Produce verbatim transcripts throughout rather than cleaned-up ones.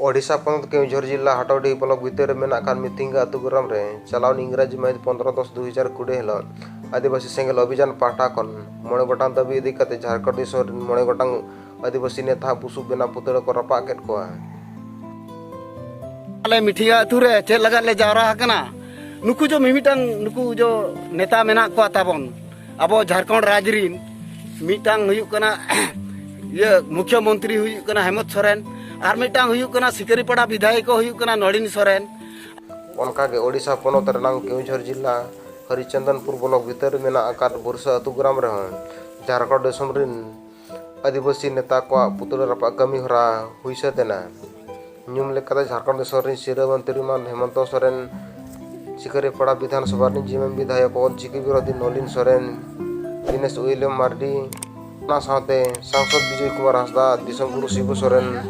ᱳᱰᱤᱥᱟ ᱯᱚᱱᱚᱛ ᱠᱮᱣᱡᱷᱚᱨ ᱡᱤᱞᱟ ᱦᱟᱴᱚᱰᱤᱦᱤ ᱵᱞᱚᱠ ᱵᱷᱤᱛᱤᱨ ᱨᱮ ᱢᱮᱱᱟᱜ ᱠᱟᱱ ᱢᱤᱛᱷᱤᱝᱜᱟ ᱟᱹᱛᱩ ᱜᱨᱟᱢ ᱨᱮ ᱪᱟᱞᱟᱣ ᱮᱱ ᱤᱝᱨᱟᱡᱤ ᱢᱟᱹᱦᱤᱛ ᱯᱚᱱᱫᱽᱨᱚ ᱫᱚᱥ ᱫᱩ ᱦᱟᱡᱟᱨ ᱠᱩᱲᱤ ᱦᱤᱞᱳᱜ ᱟᱹᱫᱤᱵᱟᱹᱥᱤ ᱥᱮᱸᱜᱮᱞ ᱚᱵᱷᱤᱡᱟᱱ ᱯᱟᱦᱴᱟ ᱠᱷᱚᱱ ᱢᱚᱬᱮ ᱜᱚᱴᱟᱝ ᱫᱟᱹᱵᱤ ᱤᱫᱤ ᱠᱟᱛᱮ ᱡᱷᱟᱲᱠᱷᱚᱸᱰ ᱫᱤᱥᱚᱢ ᱨᱮᱱ ᱢᱚᱬᱮ ᱜᱚᱴᱟᱝ ᱟᱹᱫᱤᱵᱟᱹᱥᱤ ᱱᱮᱛᱟ ᱵᱩᱥᱩᱵ ᱵᱮᱱᱟᱣ ᱯᱩᱛᱲᱟᱹ ᱠᱚ ᱨᱟᱯᱟᱜ ᱠᱮᱫ ᱠᱚᱣᱟ᱾ ᱟᱞᱮ ᱢᱤᱴᱷᱤᱭᱟ ᱟᱹᱛᱩ ᱨᱮ ᱪᱮᱫ ᱞᱟᱜᱟᱫ ᱞᱮ ᱡᱟᱣᱨᱟ ᱟᱠᱟᱱᱟ? ᱱᱩᱠᱩ ᱡᱚ ᱢᱤᱢᱤᱫᱴᱟᱝ, ᱱᱩᱠᱩ ᱡᱚ ᱱᱮᱛᱟ ᱢᱮᱱᱟᱜ ᱠᱚᱣᱟ ᱛᱟᱵᱚᱱ, ᱟᱵᱚ ᱡᱷᱟᱲᱠᱷᱚᱸᱰ ᱨᱟᱡᱽ ᱨᱤᱱ᱾ ᱢᱤᱫᱴᱟᱝ ᱦᱩᱭᱩᱜ ᱠᱟᱱᱟ ᱤᱭᱟᱹ ᱢᱩᱠᱷᱭᱚ ᱢᱚᱱᱛᱨᱤ ᱦᱩᱭᱩᱜ ᱠᱟᱱᱟ ᱦᱮᱢᱚᱱᱛ ᱥᱚᱨᱮᱱ, ᱟᱨ ᱢᱤᱫᱴᱟᱝ ᱦᱩᱭᱩᱜ ᱠᱟᱱᱟ ᱥᱤᱠᱟᱹᱨᱤᱯᱟᱲᱟ ᱵᱤᱫᱷᱟᱭᱚᱠ ᱦᱩᱭᱩᱜ ᱠᱟᱱᱟ ᱱᱚᱲᱤᱱ ᱥᱚᱨᱮᱱ᱾ ᱚᱱᱠᱟᱜᱮ ᱳᱰᱤᱥᱟ ᱯᱚᱱᱚᱛ ᱨᱮᱱᱟᱝ ᱠᱮᱣᱡᱷᱚᱨ ᱡᱤᱞᱟ ᱦᱚᱨᱤᱪᱚᱱᱫᱚᱱᱯᱩᱨ ᱵᱞᱚᱠ ᱵᱷᱤᱛᱟᱹᱨ ᱨᱮ ᱢᱮᱱᱟᱜ ᱟᱠᱟᱫ ᱵᱩᱨᱥᱟ ᱟᱹᱛᱩ ᱜᱨᱟᱢ ᱨᱮᱦᱚᱸ ᱡᱷᱟᱲᱠᱷᱚᱸᱰ ᱫᱤᱥᱚᱢ ᱨᱤᱱ ᱟᱹᱫᱤᱵᱟᱹᱥᱤ ᱱᱮᱛᱟ ᱠᱚᱣᱟᱜ ᱯᱩᱛᱲᱟᱹ ᱨᱟᱯᱟᱜ ᱠᱟᱹᱢᱤ ᱦᱚᱨᱟ ᱦᱩᱭ ᱥᱟᱹᱛ ᱮᱱᱟ᱾ ᱧᱩᱢ ᱞᱮᱠᱟᱛᱮ ᱡᱷᱟᱲᱠᱷᱚᱸᱰ ᱫᱤᱥᱚᱢ ᱨᱤᱱ ᱥᱤᱨᱟᱹ ᱢᱚᱱᱛᱨᱤ ᱢᱟᱱ ᱦᱮᱢᱚᱱᱛᱚ ᱥᱚᱨᱮᱱ, ᱥᱤᱠᱟᱹᱨᱤᱯᱟᱲᱟ ᱵᱤᱫᱷᱟᱱ ᱥᱚᱵᱷᱟ ᱨᱤᱱ ᱡᱤᱢᱮᱢ ᱵᱤᱫᱷᱟᱭᱚᱠ ᱚᱞ ᱪᱤᱠᱤ ᱵᱤᱨᱳᱫᱷᱤ ᱱᱚᱞᱤᱱ ᱥᱚᱨᱮᱱ, ᱫᱤᱱᱮᱥ ᱩᱭᱞᱤᱭᱟᱢ ᱢᱟᱨᱰᱤ, ᱚᱱᱟ ᱥᱟᱶᱛᱮ ᱥᱟᱝᱥᱚᱫ ᱵᱤᱡᱚᱭ ᱠᱩᱢᱟᱨ ᱦᱟᱸᱥᱫᱟ, ᱫᱤᱥᱚᱢ ᱜᱩᱨᱩ ᱥᱤᱵᱩ ᱥᱚᱨᱮᱱ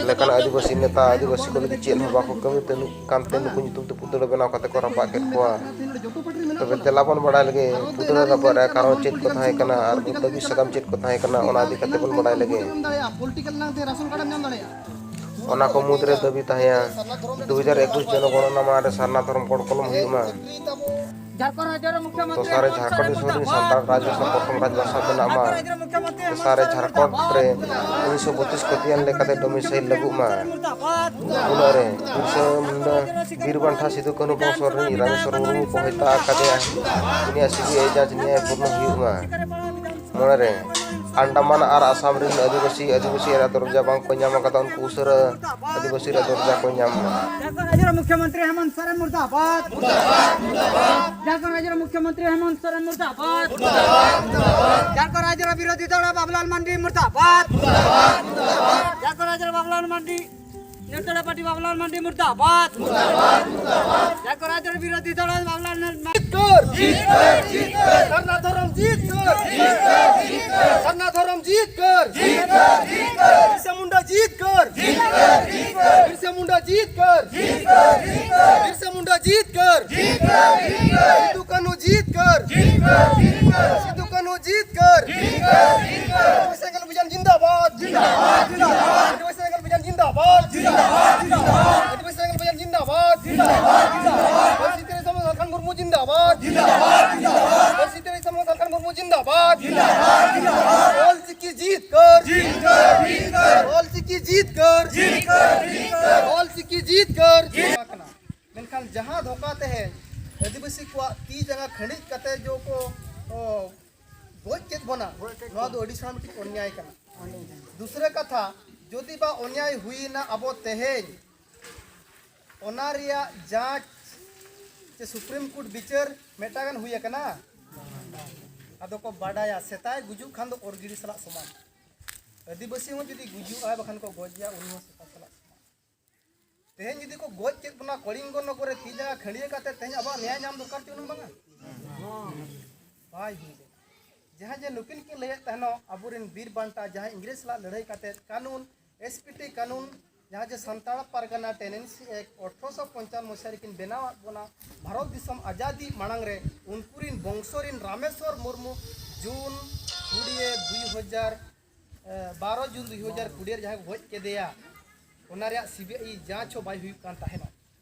ᱞᱮᱠᱟᱱ ᱟᱹᱫᱤᱵᱟᱹᱥᱤ ᱱᱮᱛᱟ ᱟᱹᱫᱤᱵᱟᱹᱥᱤ ᱠᱚ ᱞᱟᱹᱜᱤᱫ ᱪᱮᱫ ᱦᱚᱸ ᱵᱟᱠᱚ ᱠᱟᱹᱢᱤ ᱠᱟᱱᱛᱮ ᱱᱩᱠᱩ ᱧᱩᱛᱩᱢ ᱛᱮ ᱯᱩᱛᱲᱟᱹ ᱵᱮᱱᱟᱣ ᱠᱟᱛᱮ ᱠᱚ ᱨᱟᱯᱟᱜ ᱠᱮᱫ ᱠᱚᱣᱟ᱾ ᱛᱚᱵᱮ ᱫᱮᱞᱟ ᱵᱚᱱ ᱵᱟᱲᱟᱭ ᱞᱮᱜᱮ ᱯᱩᱛᱲᱟᱹ ᱨᱟᱯᱟᱜ ᱨᱮᱭᱟᱜ ᱠᱟᱨᱚᱱ ᱪᱮᱫ ᱠᱚ ᱛᱟᱦᱮᱸ ᱠᱟᱱᱟ ᱟᱨ ᱫᱟᱹᱵᱤ ᱥᱟᱠᱟᱢ ᱪᱮᱫ ᱠᱚ ᱛᱟᱦᱮᱸ ᱠᱟᱱᱟ, ᱚᱱᱟ ᱤᱫᱤ ᱠᱟᱛᱮ ᱵᱚᱱ ᱵᱟᱲᱟᱭ ᱞᱮᱜᱮ᱾ ᱚᱱᱟ ᱠᱚ ᱢᱩᱫᱽᱨᱮ ᱫᱟᱹᱵᱤ ᱛᱟᱦᱮᱸᱭᱟ, ᱫᱩ ᱦᱟᱡᱟᱨ ᱮᱠᱩᱥ ᱡᱚᱱᱚᱜᱚᱬᱱᱟ ᱢᱟᱦᱟ ᱨᱮ ᱥᱟᱨᱱᱟ ᱫᱷᱚᱨᱚᱢ ᱠᱚᱲ ᱠᱚᱞᱚᱢ ᱦᱩᱭᱩᱜ ᱢᱟ᱾ ᱫᱚᱥᱟᱨ ᱨᱮ ᱡᱷᱟᱲᱠᱷᱚᱸᱰ ᱫᱤᱥᱚᱢ ᱨᱤᱱ ᱥᱟᱱᱛᱟᱲ ᱨᱟᱡᱽᱵᱷᱟᱥᱟ ᱯᱨᱚᱛᱷᱚᱢ ᱨᱟᱡᱽᱵᱷᱟᱥᱟ ᱵᱮᱱᱟᱜ ᱢᱟ᱾ ᱛᱮᱥᱟᱨ ᱨᱮ ᱡᱷᱟᱲᱠᱷᱚᱸᱰ ᱨᱮ ᱩᱱᱤᱥᱥᱚ ᱵᱚᱛᱤᱥ ᱠᱷᱚᱛᱤᱭᱟᱱ ᱞᱮᱠᱟᱛᱮ ᱰᱚᱢᱤᱥᱟᱭᱤᱞ ᱞᱟᱹᱜᱩᱜ ᱢᱟ᱾ ᱯᱩᱱᱟᱜ ᱨᱮ ᱵᱤᱨᱥᱟ ᱢᱩᱱᱰᱟ ᱵᱤᱨ ᱵᱟᱱᱴᱟ ᱥᱤᱫᱩ ᱠᱟᱹᱱᱦᱩ ᱵᱚᱝᱥᱚ ᱨᱤᱱᱤᱡ ᱨᱟᱢᱮᱥᱣᱚᱨ ᱢᱩᱨᱢᱩ ᱠᱚ ᱦᱚᱭᱛᱟ ᱟᱠᱟᱫᱮᱭᱟ, ᱩᱱᱤᱭᱟᱜ ᱥᱤᱵᱤᱟᱭ ᱡᱟᱸᱪ ᱱᱮᱭᱟᱭ ᱯᱩᱨᱱᱚ ᱦᱩᱭᱩᱜ ᱢᱟ᱾ ᱢᱚᱬᱮ ᱨᱮ ᱟᱱᱰᱟᱢᱟᱱ ᱟᱨ ᱟᱥᱟᱢ ᱨᱤᱱ ᱟᱹᱫᱤᱵᱟᱹᱥᱤ ᱟᱹᱫᱤᱵᱟᱹᱥᱤ ᱨᱮᱭᱟᱜ ᱫᱚᱨᱡᱟ ᱵᱟᱝ ᱠᱚ ᱧᱟᱢ ᱟᱠᱟᱫᱟ, ᱩᱱᱠᱩ ᱩᱥᱟᱹᱨᱟ ᱟᱹᱫᱤᱵᱟᱹᱥᱤ ᱨᱮᱭᱟᱜ ᱫᱚᱨᱡᱟ ᱠᱚ ᱧᱟᱢ ᱢᱟ᱾ ᱡᱷᱟᱲᱠᱷᱚᱸᱰ ᱨᱟᱡᱽᱡᱚ ᱨᱮ ᱢᱩᱠᱷᱭᱚᱢᱚᱱᱛᱨᱤ ᱦᱮᱢᱚᱱᱛ ᱥᱚᱨᱮᱱ ᱢᱩᱨᱫᱟᱵᱟᱫ᱾ ᱡᱷᱟᱲᱠᱷᱚᱸᱰ ᱨᱟᱡᱽᱡᱚ ᱨᱮ ᱢᱩᱠᱷᱭᱚᱢᱚᱱᱛᱨᱤ ᱦᱮᱢᱚᱱᱛ ᱥᱚᱨᱮᱱ ᱢᱩᱨᱫᱟᱵᱟᱫ᱾ ᱡᱷᱟᱲᱠᱷᱚᱸᱰ ᱨᱟᱡᱽᱡᱚ ᱨᱮ ᱵᱤᱨᱳᱫᱷᱤ ᱫᱚᱞ ᱵᱟᱵᱩᱞᱟᱞ ᱢᱟᱱᱰᱤ ᱢᱩᱨᱫᱟᱵᱟᱫ᱾ ᱡᱷᱟᱲᱠᱷᱚᱸᱰ ᱨᱟᱡᱽᱡᱚ ᱨᱮ ᱵᱟᱵᱩᱞᱟᱞ ᱢᱟᱱᱰᱤ ᱱᱤᱨᱫᱚᱞᱟ ᱯᱟᱨᱴᱤ ᱵᱟᱵᱩᱞᱟᱞ ᱢᱟᱱᱰᱤ ᱢᱩᱨᱫᱟᱵᱟᱫ। ᱡᱷᱟᱲᱠᱷᱚᱸᱰ ᱨᱟᱡᱽᱡᱚ ᱨᱮ ᱵᱤᱨᱳᱫᱷᱤ ᱫᱚᱞ ᱵᱟᱵᱩᱞᱟᱞ ᱢᱟᱱᱰᱤ ᱡᱤᱛᱠᱟᱹᱨ, ᱡᱤᱛᱠᱟᱹᱨ, ᱡᱤᱛᱠᱟᱹᱨ। ᱥᱟᱨᱱᱟ ᱫᱷᱚᱨᱚᱢ ᱡᱤᱛᱠᱟᱹᱨ, ᱡᱤᱛᱠᱟᱹᱨ, ᱡᱤᱛᱠᱟᱹᱨ। ᱥᱟᱨᱱᱟ ᱫᱷᱚᱨᱚᱢ ᱡᱤᱛᱠᱟᱹᱨ, ᱡᱤᱛᱠᱟᱹᱨ, ᱡᱤᱛᱠᱟᱹᱨ। ᱵᱤᱨᱥᱟ ᱢᱩᱱᱰᱟ ᱡᱤᱛᱠᱟᱹᱨ, ᱡᱤᱛᱠᱟᱹᱨ, ᱡᱤᱛᱠᱟᱹᱨ। ᱵᱤᱨᱥᱟ ᱢᱩᱱᱰᱟ ᱡᱤᱛᱠᱟᱹᱨ, ᱡᱤᱛᱠᱟᱹᱨ, ᱡᱤᱛᱠᱟᱹᱨ। ᱵᱤᱨᱥᱟ ᱢᱩᱱᱰᱟ ᱡᱤᱛᱠᱟᱹᱨ, ᱡᱤᱛᱠᱟᱹᱨ, ᱡᱤᱛᱠᱟᱹᱨ। ᱥᱤᱫᱩ ᱠᱟᱹᱱᱦᱩ ᱡᱤᱛᱠᱟᱹᱨ, ᱡᱤᱛᱠᱟᱹᱨ, ᱡᱤᱛᱠᱟᱹᱨ। ᱥᱤᱫᱩ ᱠᱟᱹᱱᱦᱩ ᱡᱤᱛᱠᱟᱹᱨ, ᱡᱤᱛᱠᱟᱹᱨ, ᱡᱤᱛᱠᱟᱹᱨ। ᱥᱮᱸᱜᱮᱞ ᱚᱵᱷᱤᱡᱟᱱ ᱡᱤᱱᱫᱟᱵᱟᱫ, ᱡᱤᱱᱫᱟᱵᱟᱫ, ᱡᱤᱱᱫᱟᱵᱟᱫ। ᱥᱮᱸᱜᱮᱞ ᱚᱵᱷᱤᱡᱟᱱ ᱡᱤᱱᱫᱟᱵᱟᱫ। जिंदाबाद, जिंदाबाद। आदिवासी सेना बलिदान जिंदाबाद, जिंदाबाद, जिंदाबाद। पारसी तेरे समूह झारखंड मुर्मू जिंदाबाद, जिंदाबाद, जिंदाबाद। पारसी तेरे समूह झारखंड मुर्मू जिंदाबाद, जिंदाबाद, जिंदाबाद। ᱚᱞ ᱪᱤᱠᱤ ᱡᱤᱛᱠᱟᱹᱨ, ᱡᱤᱛᱠᱟᱹᱨ, ᱡᱤᱛᱠᱟᱹᱨ᱾ ᱚᱞ ᱪᱤᱠᱤ ᱡᱤᱛᱠᱟᱹᱨ, ᱡᱤᱛᱠᱟᱹᱨ, ᱡᱤᱛᱠᱟᱹᱨ᱾ ᱚᱞ ᱪᱤᱠᱤ ᱡᱤᱛᱠᱟᱹᱨ, ᱡᱤᱛᱠᱟᱹᱨ᱾ ᱢᱮᱱᱠᱷᱟᱱ ᱡᱟᱦᱟᱸ ᱫᱷᱳᱠᱟ ᱛᱮᱦᱮᱧ ᱟᱹᱫᱤᱵᱟᱹᱥᱤ ᱠᱚᱣᱟᱜ ᱛᱤ ᱡᱟᱸᱜᱟ ᱠᱷᱟᱹᱲᱤᱡ ᱠᱟᱛᱮ ᱡᱚ ᱠᱚ, ᱚ, ᱜᱚᱡ ᱠᱮᱫ ᱵᱚᱱᱟ, ᱱᱚᱣᱟ ᱫᱚ ᱟᱹᱰᱤ ᱥᱮᱬᱟ ᱢᱤᱫᱴᱤᱡ ᱚᱱᱱᱭᱟᱭ ᱠᱟᱱᱟ᱾ ᱫᱩᱥᱨᱟᱹ ᱠᱟᱛᱷᱟ, ᱡᱩᱫᱤ ᱵᱟ ᱚᱱᱭᱟᱭ ᱦᱩᱭᱱᱟ, ᱟᱵᱚ ᱛᱮᱦᱮᱧ ᱚᱱᱟ ᱨᱮᱭᱟᱜ ᱡᱟᱸᱪ ᱥᱮ ᱥᱩᱯᱨᱤᱢ ᱠᱳᱨᱴ ᱵᱤᱪᱟᱹᱨ ᱢᱤᱫᱴᱟᱝ ᱜᱟᱱ ᱦᱩᱭ ᱟᱠᱟᱱᱟ? ᱟᱫᱚ ᱠᱚ ᱵᱟᱰᱟᱭᱟ, ᱥᱮᱛᱟᱭ ᱜᱩᱡᱩᱜ ᱠᱷᱟᱱ ᱫᱚ ᱚᱨ ᱜᱤᱰᱤ ᱥᱟᱞᱟᱜ ᱥᱚᱢᱟᱱ᱾ ᱟᱹᱫᱤᱵᱟᱹᱥᱤ ᱦᱚᱸ ᱡᱩᱫᱤ ᱜᱩᱡᱩᱜ ᱟᱭ ᱵᱟᱠᱷᱟᱱ ᱠᱚ ᱜᱚᱡᱮᱭᱟ, ᱩᱱᱤ ᱦᱚᱸ ᱥᱮᱛᱟ ᱥᱟᱞᱟᱜ ᱥᱚᱢᱟᱱ᱾ ᱛᱮᱦᱮᱧ ᱡᱩᱫᱤ ᱠᱚ ᱜᱚᱡ ᱠᱮᱫ ᱵᱚᱱᱟ ᱠᱚᱞᱤᱝᱜᱚ ᱱᱚᱜᱚᱨ ᱨᱮ ᱛᱤ ᱡᱟᱸᱜᱟ ᱠᱷᱟᱹᱲᱭᱟᱹ ᱠᱟᱛᱮ, ᱛᱮᱦᱮᱧ ᱟᱵᱚᱣᱟᱜ ᱱᱮᱭᱟᱭ ᱧᱟᱢ ᱫᱚᱨᱠᱟᱨ ᱪᱮ ᱩᱱᱟᱹᱝ ᱵᱟᱝᱟ? ᱵᱟᱭ ᱦᱩᱭ ᱞᱮᱱᱟ᱾ ᱡᱟᱦᱟᱸ ᱡᱮ ᱱᱩᱠᱤᱱ ᱠᱤᱱ ᱞᱟᱹᱭᱮᱫ ᱛᱟᱦᱮᱱᱚᱜ, ᱟᱵᱚᱨᱮᱱ ᱵᱤᱨ ᱵᱟᱱᱴᱟ ᱡᱟᱦᱟᱸᱭ ᱤᱝᱨᱮᱡᱽ ᱥᱟᱞᱟᱜ ᱞᱟᱹᱲᱦᱟᱹᱭ ᱠᱟᱛᱮ ᱠᱟᱹᱱᱩᱱ, ᱮᱥ ᱯᱤ ᱴᱤ ᱠᱟᱹᱱᱩᱱ, ᱡᱟᱦᱟᱸ ᱡᱮ ᱥᱟᱱᱛᱟᱲ ᱯᱟᱨᱜᱟᱱᱟ ᱴᱮᱱᱰᱮᱱᱥᱤ ᱮᱠᱴ ᱟᱴᱷᱨᱚᱥᱚ ᱯᱚᱧᱪᱟᱱᱱᱚ ᱢᱚᱥᱤᱦᱟ ᱨᱮᱠᱤᱱ ᱵᱮᱱᱟᱣᱟᱫ ᱵᱚᱱᱟ, ᱵᱷᱟᱨᱚᱛ ᱫᱤᱥᱚᱢ ᱟᱡᱟᱫᱤ ᱢᱟᱲᱟᱝ ᱨᱮ ᱩᱱᱠᱩ ᱨᱤᱱ ᱵᱚᱝᱥᱚ ᱨᱤᱱ ᱨᱟᱢᱮᱥᱣᱚᱨ ᱢᱩᱨᱢᱩ ᱡᱩᱱ ᱠᱩᱲᱤ ᱫᱩᱭ ᱦᱟᱡᱟᱨ, ᱮ, ᱵᱟᱨᱚ ᱡᱩᱱ ᱫᱩᱭ ᱦᱟᱡᱟᱨ ᱠᱩᱲᱤ ᱨᱮ ᱡᱟᱦᱟᱸᱭ ᱠᱚ ᱜᱚᱡ ᱠᱮᱫᱮᱭᱟ, ᱚᱱᱟ ᱨᱮᱭᱟᱜ ᱥᱤ ᱵᱤ ᱟᱭ ᱡᱟᱸᱪ ᱦᱚᱸ ᱵᱟᱭ ᱦᱩᱭᱩᱜ ᱠᱟᱱ ᱛᱟᱦᱮᱱᱟ᱾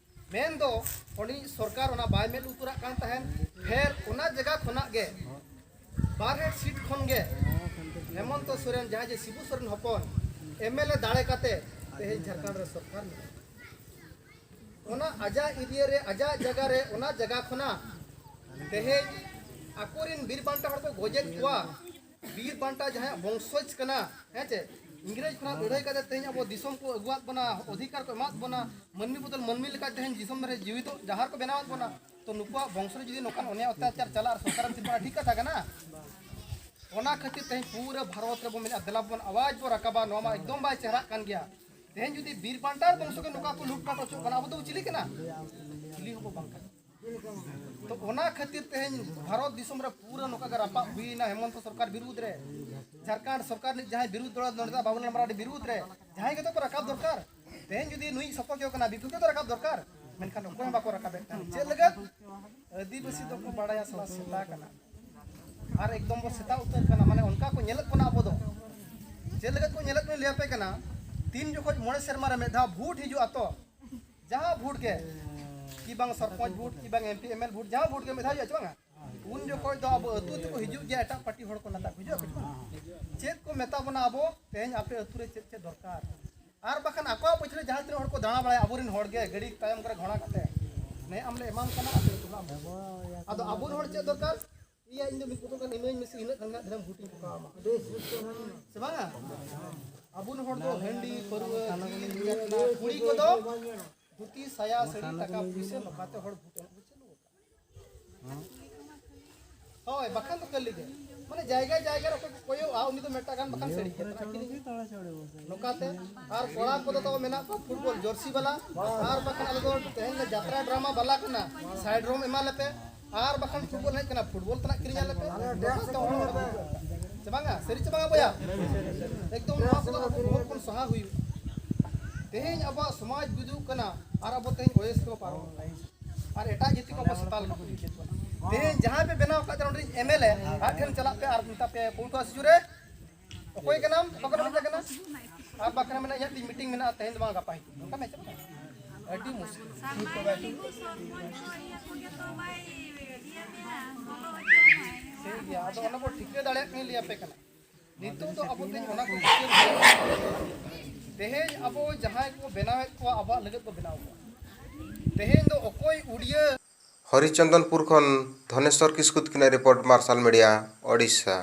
ᱢᱮᱱᱫᱚ ᱩᱱᱤ ᱥᱚᱨᱠᱟᱨ ᱚᱱᱟ ᱵᱟᱭ ᱢᱮᱫ ᱞᱩᱛᱩᱨᱟᱜ ᱠᱟᱱ ᱛᱟᱦᱮᱱ᱾ ᱯᱷᱮᱨ ᱚᱱᱟ ᱡᱟᱭᱜᱟ ᱠᱷᱚᱱᱟᱜ ᱜᱮ ᱵᱟᱨᱦᱮᱴ ᱥᱤᱴ ᱠᱷᱚᱱ ᱜᱮ ᱦᱮᱢᱚᱱᱛᱚ ᱥᱚᱨᱮᱱ, ᱡᱟᱦᱟᱸᱭ ᱡᱮ ᱥᱤᱵᱩ ᱥᱚᱨᱮᱱ ᱦᱚᱯᱚᱱ, ᱮᱢ ᱮᱞ ᱮ ᱫᱟᱲᱮ ᱠᱟᱛᱮ ᱛᱮᱦᱮᱧ ᱡᱷᱟᱲᱠᱷᱚᱸᱰ ᱨᱮ ᱥᱚᱨᱠᱟᱨ ᱢᱮᱱᱟᱜᱼᱟ᱾ ᱚᱱᱟ ᱟᱡᱟᱜ ᱮᱨᱤᱭᱟ ᱨᱮ, ᱟᱡᱟᱜ ᱡᱟᱭᱜᱟ ᱨᱮ, ᱚᱱᱟ ᱡᱟᱭᱜᱟ ᱠᱷᱚᱱᱟᱜ ᱛᱮᱦᱮᱧ ᱟᱠᱚᱨᱮᱱ ᱵᱤᱨ ᱵᱟᱱᱴᱟ ᱦᱚᱲ ᱠᱚ ᱜᱚᱡᱮᱫ ᱠᱚᱣᱟ, ᱵᱤᱨ ᱵᱟᱱᱴᱟ ᱡᱟᱦᱟᱸᱭᱟᱜ ᱵᱚᱝᱥᱚᱡᱽ ᱠᱟᱱᱟ, ᱦᱮᱸ ᱪᱮ, ᱤᱝᱨᱮᱡᱽ ᱠᱷᱚᱱᱟᱜ ᱞᱟᱹᱲᱦᱟᱹᱭ ᱠᱟᱛᱮ ᱛᱮᱦᱮᱧ ᱟᱵᱚ ᱫᱤᱥᱚᱢ ᱠᱚ ᱟᱹᱜᱩᱣᱟᱫ ᱵᱚᱱᱟ, ᱚᱫᱷᱤᱠᱟᱨ ᱠᱚ ᱮᱢᱟᱫ ᱵᱚᱱᱟ, ᱢᱟᱹᱱᱢᱤ ᱵᱚᱫᱚᱞ ᱢᱟᱹᱱᱢᱤ ᱞᱮᱠᱟ ᱛᱮᱦᱮᱧ ᱫᱤᱥᱚᱢ ᱨᱮ ᱡᱤᱣᱤᱫᱚᱜ ᱰᱟᱦᱟᱨ ᱠᱚ ᱵᱮᱱᱟᱣᱟᱫ ᱵᱚᱱᱟ᱾ ᱛᱚ ᱱᱩᱠᱩᱣᱟᱜ ᱵᱚᱝᱥᱚ ᱨᱮ ᱡᱩᱫᱤ ᱱᱚᱝᱠᱟᱱ ᱚᱱᱭᱟᱭ ᱚᱛᱛᱟᱪᱟᱨ ᱪᱟᱞᱟᱜ ᱟᱨ ᱥᱚᱨᱠᱟᱨ ᱮᱢ ᱛᱤᱸᱜᱩᱱᱟ, ᱴᱷᱤᱠ ᱠᱟᱛᱷᱟ ᱠᱟᱱᱟ? ᱚᱱᱟ ᱠᱷᱟᱹᱛᱤᱨ ᱛᱮᱦᱮᱧ ᱯᱩᱨᱟᱹ ᱵᱷᱟᱨᱚᱛ ᱨᱮᱵᱚᱱ ᱢᱮᱱᱟ, ᱫᱮᱞᱟ ᱵᱚᱱ ᱟᱣᱟᱡᱽ ᱵᱚᱱ ᱨᱟᱠᱟᱵᱟ, ᱱᱚᱣᱟ ᱢᱟ ᱮᱠᱫᱚᱢ ᱵᱟᱭ ᱪᱮᱦᱨᱟᱜ ᱠᱟᱱ ᱜᱮᱭᱟ᱾ ᱛᱮᱦᱮᱧ ᱡᱩᱫᱤ ᱵᱤᱨ ᱵᱟᱱᱴᱟᱨ ᱵᱚᱝᱥᱚ ᱜᱮ ᱱᱚᱝᱠᱟ ᱠᱚ ᱞᱩᱴᱯᱟᱴ ᱦᱚᱪᱚᱜ ᱠᱟᱱᱟ, ᱟᱵᱚ ᱫᱚ ᱪᱤᱞᱤ ᱠᱟᱱᱟ? ᱪᱤᱞᱤ ᱦᱚᱸ ᱵᱚ ᱵᱟᱝ ᱠᱟᱱᱟ᱾ ᱛᱚ ᱚᱱᱟ ᱠᱷᱟᱹᱛᱤᱨ ᱛᱮᱦᱮᱧ ᱵᱷᱟᱨᱚᱛ ᱫᱤᱥᱚᱢ ᱨᱮ ᱯᱩᱨᱟᱹ ᱱᱚᱝᱠᱟ ᱜᱮ ᱨᱟᱯᱟᱜ ᱦᱩᱭᱱᱟ ᱦᱮᱢᱚᱱᱛᱚ ᱥᱚᱨᱠᱟᱨ ᱵᱤᱨᱩᱫᱽ ᱨᱮ, ᱡᱷᱟᱨᱠᱷᱚᱸᱰ ᱥᱚᱨᱠᱟᱨ ᱨᱤᱱᱤᱡ ᱡᱟᱦᱟᱸᱭ ᱵᱤᱨᱩᱫᱽ ᱫᱚᱞ ᱱᱚᱰᱮ ᱫᱚ ᱵᱟᱵᱩᱞᱟᱞ ᱢᱟᱨᱟᱰᱤ ᱵᱤᱨᱩᱫᱽ ᱨᱮ ᱡᱟᱦᱟᱸᱭ ᱜᱮᱛᱚ ᱠᱚ ᱨᱟᱠᱟᱵ ᱫᱚᱨᱠᱟᱨ᱾ ᱛᱮᱦᱮᱧ ᱡᱩᱫᱤ ᱱᱩᱭ ᱥᱚᱯᱚᱠᱷᱮ ᱠᱟᱱᱟ, ᱵᱤᱯᱚᱠᱷᱮ ᱫᱚ ᱨᱟᱠᱟᱵ ᱫᱚᱨᱠᱟᱨ, ᱢᱮᱱᱠᱷᱟᱱ ᱚᱠᱚᱭ ᱦᱚᱸ ᱵᱟᱠᱚ ᱨᱟᱠᱟᱵᱮᱫ ᱠᱟᱱ᱾ ᱪᱮᱫ ᱞᱟᱹᱜᱤᱫ? ᱟᱹᱫᱤᱵᱟᱹᱥᱤ ᱫᱚᱠᱚ ᱵᱟᱲᱟᱭᱟ ᱥᱟᱞᱟ ᱥᱮᱛᱟ ᱠᱟᱱᱟ, ᱟᱨ ᱮᱠᱫᱚᱢ ᱵᱚ ᱥᱮᱛᱟ ᱩᱛᱟᱹᱨ ᱠᱟᱱᱟ᱾ ᱢᱟᱱᱮ ᱚᱱᱠᱟ ᱠᱚ ᱧᱮᱞᱚᱜ ᱠᱟᱱᱟ ᱟᱵᱚ ᱫᱚ᱾ ᱪᱮᱫ ᱞᱟᱹᱜᱤᱫ ᱠᱚ ᱧᱮᱞᱚᱜ ᱠᱟᱱᱟ ᱞᱟᱹᱭ ᱟᱯᱮ ᱠᱟᱱᱟ᱾ ᱛᱤᱱ ᱡᱚᱠᱷᱚᱡ ᱢᱚᱬᱮ ᱥᱮᱨᱢᱟ ᱨᱮ ᱢᱤᱫ ᱫᱷᱟᱣ ᱵᱷᱳᱴ ᱦᱤᱡᱩᱜᱼᱟ ᱛᱚ, ᱡᱟᱦᱟᱸ ᱵᱷᱳᱴ ᱜᱮ, ᱠᱤ ᱵᱟᱝ ᱥᱚᱨᱯᱚᱧᱪ ᱵᱷᱳᱴ, ᱠᱤ ᱵᱟᱝ ᱮᱢ ᱯᱤ ᱮᱢ ᱮᱞ ᱵᱷᱳᱴ, ᱡᱟᱦᱟᱸ ᱵᱷᱳᱴ ᱜᱮ ᱢᱤᱫ ᱫᱷᱟᱣ ᱦᱤᱡᱩᱜᱼᱟ ᱪᱮ ᱵᱟᱝᱟ? ᱩᱱ ᱡᱚᱠᱷᱚᱡ ᱫᱚ ᱟᱵᱚ ᱟᱹᱛᱩ ᱛᱮᱠᱚ ᱦᱤᱡᱩᱜ ᱜᱮᱭᱟ, ᱮᱴᱟᱜ ᱯᱟᱨᱴᱤ ᱦᱚᱲ ᱠᱚ ᱱᱮᱛᱟ ᱠᱚ ᱦᱤᱡᱩᱜᱼᱟ ᱠᱚ ᱪᱮ ᱵᱟᱝᱟ? ᱪᱮᱫ ᱠᱚ ᱢᱮᱛᱟ ᱵᱚᱱᱟ ᱟᱵᱚ ᱛᱮᱦᱮᱧ ᱟᱯᱮ ᱟᱹᱛᱩ ᱨᱮ ᱪᱮᱫ ᱪᱮᱫ ᱫᱚᱨᱠᱟᱨ? ᱟᱨ ᱵᱟᱠᱷᱟᱱ ᱟᱠᱚᱣᱟᱜ ᱯᱟᱹᱪᱷᱞᱟᱹ ᱡᱟᱦᱟᱸ ᱛᱤᱱᱟᱹᱜ ᱦᱚᱲ ᱠᱚ ᱫᱟᱬᱟ ᱵᱟᱲᱟᱭᱟ, ᱟᱵᱚᱨᱮᱱ ᱦᱚᱲ ᱜᱮ ᱜᱟᱹᱰᱤ ᱛᱟᱭᱚᱢ ᱠᱚᱨᱮ ᱜᱷᱚᱲᱟ ᱠᱟᱛᱮ, ᱱᱮ ᱟᱢ ᱞᱮ ᱮᱢᱟᱢ ᱠᱟᱱᱟ, ᱟᱯᱮ ᱟᱹᱛᱩ ᱦᱚᱲ ᱟᱢ᱾ ᱟᱫᱚ ᱟᱵᱚᱨᱮᱱ ᱦᱚᱲ ᱪᱮᱫ ᱫᱚᱨᱠᱟᱨ? ᱤᱭᱟᱹ, ᱤᱧ ᱫᱚ ᱢᱤᱫ ᱵᱚᱛᱚᱞ ᱜᱟᱱ ᱤᱢᱟᱹᱧ ᱢᱮᱥᱮ, ᱤᱱᱟᱹᱜ ᱜᱟᱱ ᱦᱟᱸᱜ ᱫᱷᱟᱨᱟᱢ ᱵᱷᱩᱴᱤᱧ ᱴᱷᱚᱠᱟᱣ ᱟᱢᱟ᱾ ᱥᱮ ᱵᱟᱝᱟ? ᱟᱵᱚᱨᱮᱱ ᱦᱚᱲ ᱫᱚ ᱦᱟᱺᱰᱤ, ᱯᱟᱹᱨᱣᱟᱹ, ᱡᱤᱞ, ᱡᱟᱛᱨᱟ, ᱠᱩᱲᱤ ᱠᱚᱫᱚ ᱫᱷᱩᱛᱤ, ᱥᱟᱭᱟ, ᱥᱟᱹᱲᱤ, ᱴᱟᱠᱟ, ᱯᱩᱭᱥᱟᱹ, ᱱᱚᱝᱠᱟᱛᱮ ᱦᱚᱲ ᱵᱷᱩᱴ ᱮᱢᱚᱜ ᱠᱚ ᱪᱟᱹᱞᱩ ᱟᱠᱟᱫᱟ᱾ ᱦᱳᱭ, ᱵᱟᱠᱷᱟᱱ ᱫᱚ ᱠᱷᱟᱹᱞᱤ ᱜᱮ᱾ ᱢᱟᱱᱮ ᱡᱟᱭᱜᱟ ᱡᱟᱭᱜᱟ ᱨᱮ ᱚᱠᱚᱭ ᱠᱚ ᱠᱚᱭᱚᱜᱼᱟ, ᱩᱱᱤ ᱫᱚ ᱢᱤᱫᱴᱟᱝ ᱜᱟᱱ ᱵᱟᱠᱷᱟᱱ ᱥᱟᱹᱲᱤ ᱜᱮ ᱛᱟᱨᱟ ᱠᱤᱱᱤ᱾ ᱱᱚᱝᱠᱟᱛᱮ, ᱟᱨ ᱠᱚᱲᱟ ᱠᱚᱫᱚ ᱛᱟᱵᱚ ᱢᱮᱱᱟᱜ ᱠᱚᱣᱟ ᱯᱷᱩᱴᱵᱚᱞ ᱡᱟᱹᱨᱥᱤ ᱵᱟᱞᱟ, ᱟᱨ ᱵᱟᱠᱷᱟᱱ ᱟᱞᱮ ᱫᱚ ᱛᱮᱦᱮᱧ ᱞᱮ ᱡᱟᱛᱨᱟ ᱰᱨᱟᱢᱟ ᱵᱟᱞᱟ ᱠᱟᱱᱟ, ᱥᱟᱭᱤᱰ ᱨᱳᱢ ᱮᱢᱟ ᱞᱮᱯᱮ, ᱟᱨ ᱵᱟᱠᱷᱟᱱ ᱯᱷᱩᱴᱵᱚᱞ ᱮᱱᱮᱡ ᱠᱟᱱᱟ, ᱯᱷᱩᱴᱵᱚᱞ ᱛᱮᱱᱟᱜ ᱠᱤᱨᱤᱧ ᱟᱞᱮ ᱯᱮ᱾ ᱱᱚᱝᱠᱟᱛᱮ ᱦᱚᱲ ᱦᱚᱲ ᱪᱮ ᱵᱟᱝᱟ? ᱥᱟᱹᱨᱤ ᱪᱮ ᱵᱟᱝᱟ ᱵᱚᱭᱟ? ᱮᱠᱫᱚᱢ ᱱᱚᱣᱟ ᱠᱚᱫᱚ ᱟᱵᱚ ᱵᱚᱦᱚᱜ ᱠᱷᱚᱱ ᱥᱟᱦᱟ ᱦᱩᱭᱩᱜᱼᱟ᱾ ᱛᱮᱦᱮᱧ ᱟᱵᱚᱣᱟᱜ ᱥᱚᱢᱟᱡᱽ ᱜᱩᱡᱩᱜ ᱠᱟᱱᱟ, ᱟᱨ ᱟᱵᱚ ᱛᱮᱦᱮᱧ ᱚᱭᱮᱥ ᱠᱚ ᱯᱟᱨᱚᱢ ᱠᱟᱱᱟ᱾ ᱟᱨ ᱮᱴᱟᱜ ᱡᱟᱹᱛᱤ ᱠᱚ ᱟᱵᱚ ᱥᱮᱛᱟ ᱞᱮᱠᱟ ᱠᱚ ᱤᱭᱟᱹ ᱠᱮᱫ ᱵᱚᱱᱟ᱾ ᱛᱮᱦᱮᱧ ᱡᱟᱦᱟᱸᱭ ᱯᱮ ᱵᱮᱱᱟᱣ ᱟᱠᱟᱫ ᱛᱟᱦᱮᱱᱟ ᱚᱸᱰᱮ ᱮᱢ ᱮᱞ ᱮ, ᱟᱡ ᱴᱷᱮᱱ ᱪᱟᱞᱟᱜ ᱯᱮ ᱟᱨ ᱢᱮᱛᱟ ᱯᱮ, ᱯᱩᱞᱴᱩ ᱟᱥᱤᱡᱩ ᱨᱮ ᱚᱠᱚᱭ ᱠᱟᱱᱟᱢ? ᱚᱠᱟ ᱠᱷᱚᱱᱮᱢ ᱦᱮᱡ ᱟᱠᱟᱱᱟ? ᱟᱨ ᱵᱟᱠᱷᱟᱱ ᱢᱮᱱᱟ, ᱤᱧᱟᱹᱜ ᱛᱤᱧ ᱢᱤᱴᱤᱝ ᱢᱮᱱᱟᱜᱼᱟ ᱛᱮᱦᱮᱧ ᱫᱚ ᱵᱟᱝ, ᱜᱟᱯᱟ ᱦᱤᱡᱩᱜ ᱢᱮ᱾ ᱚᱱᱠᱟ ᱢᱮ ᱪᱮᱫ? ᱟᱹᱰᱤ ᱢᱩᱥᱠᱤᱞ᱾ ᱴᱷᱤᱠ ᱜᱮᱭᱟ, ᱟᱫᱚ ᱚᱱᱟ ᱵᱚ ᱴᱷᱤᱠᱟᱹ ᱫᱟᱲᱮᱭᱟᱜ ᱠᱟᱱᱟ, ᱞᱟᱹᱭ ᱟᱯᱮ ᱠᱟᱱᱟ᱾ ᱱᱤᱛᱚᱜ ᱫᱚ ᱟᱵᱚ ᱛᱮᱦᱮᱧ ᱚᱱᱟ ᱠᱚ ᱵᱤᱪᱟᱹᱨ ᱦᱩᱭᱩᱜᱼᱟ᱾ ᱛᱮᱦᱮᱧ ᱟᱵᱚ ᱡᱟᱦᱟᱸᱭ ᱠᱚ ᱵᱮᱱᱟᱣᱮᱫ ᱠᱚᱣᱟ, ᱟᱵᱚᱣᱟᱜ ᱞᱟᱹᱜᱤᱫ ᱠᱚ ᱵᱮᱱᱟᱣ ᱠᱚᱣᱟ᱾ ᱛᱮᱦᱮᱧ ᱫᱚ ᱚᱠᱚᱭ ᱩᱰᱤᱭᱟᱹ ᱦᱚᱨᱤᱪᱚᱱᱫᱚᱱᱯᱩᱨ ᱠᱷᱚᱱ ᱫᱷᱚᱱᱮᱥᱣᱚᱨ ᱠᱤᱥᱠᱩ ᱛᱟᱹᱠᱤᱱᱟᱜ ᱨᱤᱯᱳᱨᱴ, ᱢᱟᱨᱥᱟᱞ ᱢᱤᱰᱤᱭᱟ, ᱳᱰᱤᱥᱟ᱾